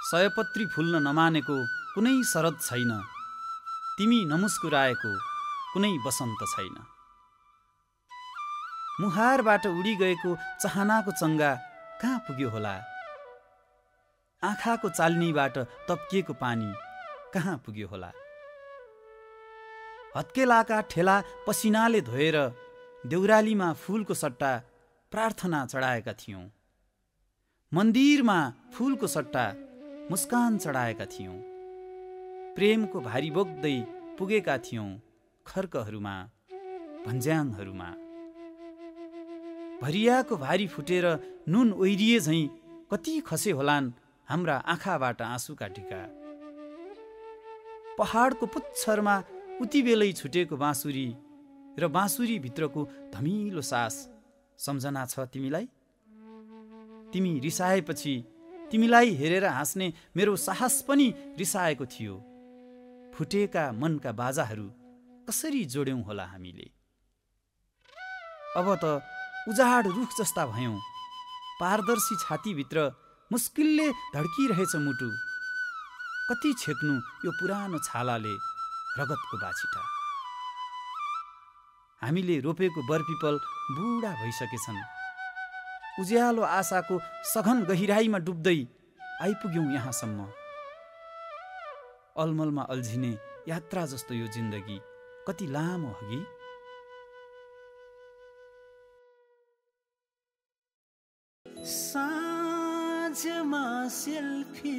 सयपत्री फुल्न नमानेको कुनै शरद छैन, तिमी नमुस्कुराएको कुनै बसन्त छैन। मुहारबाट उडी गएको चाहनाको चङ्गा कहाँ पुग्यो होला? आँखाको चाल्नीबाट तप्किएको पानी कहाँ पुग्यो होला? हत्केलाका ठेला पसिनाले धोएर देउरालीमा फूलको सट्टा प्रार्थना चढाएका थियौँ। मन्दिरमा फूलको सट्टा मुस्कान चढाएका थियौँ। प्रेमको भारी बोक्दै पुगेका थियौँ खर्कहरूमा, भन्ज्याङहरूमा। भरियाको भारी फुटेर नुन ओइरिए झैँ कति खसे होलान् हाम्रा आँखाबाट आँसुका ढिका। पहाडको पुच्छरमा उति बेलै छुटेको बाँसुरी र बाँसुरी भित्रको धमिलो सास सम्झना छ तिमीलाई? तिमी रिसाएपछि तिमीलाई हेरेर हाँस्ने मेरो साहस पनि रिसाएको थियो। फुटेका मनका बाजाहरू कसरी जोड्यौं होला हामीले? अब त उजाड रुख जस्ता भयौं। पारदर्शी छातीभित्र मुस्किलले धड्किरहेछ मुटु। कति छेक्नु यो पुरानो छालाले रगतको बाछिटा। हामीले रोपेको बरपिपल बुढा भइसकेछन्। उज्यालो आशाको सघन गहिराईमा डुब्दै आइपुग्यौं यहाँसम्म। अलमलमा अल्झिने यात्रा जस्तो यो जिन्दगी कति लामो हगी? साँझमा सेल्फी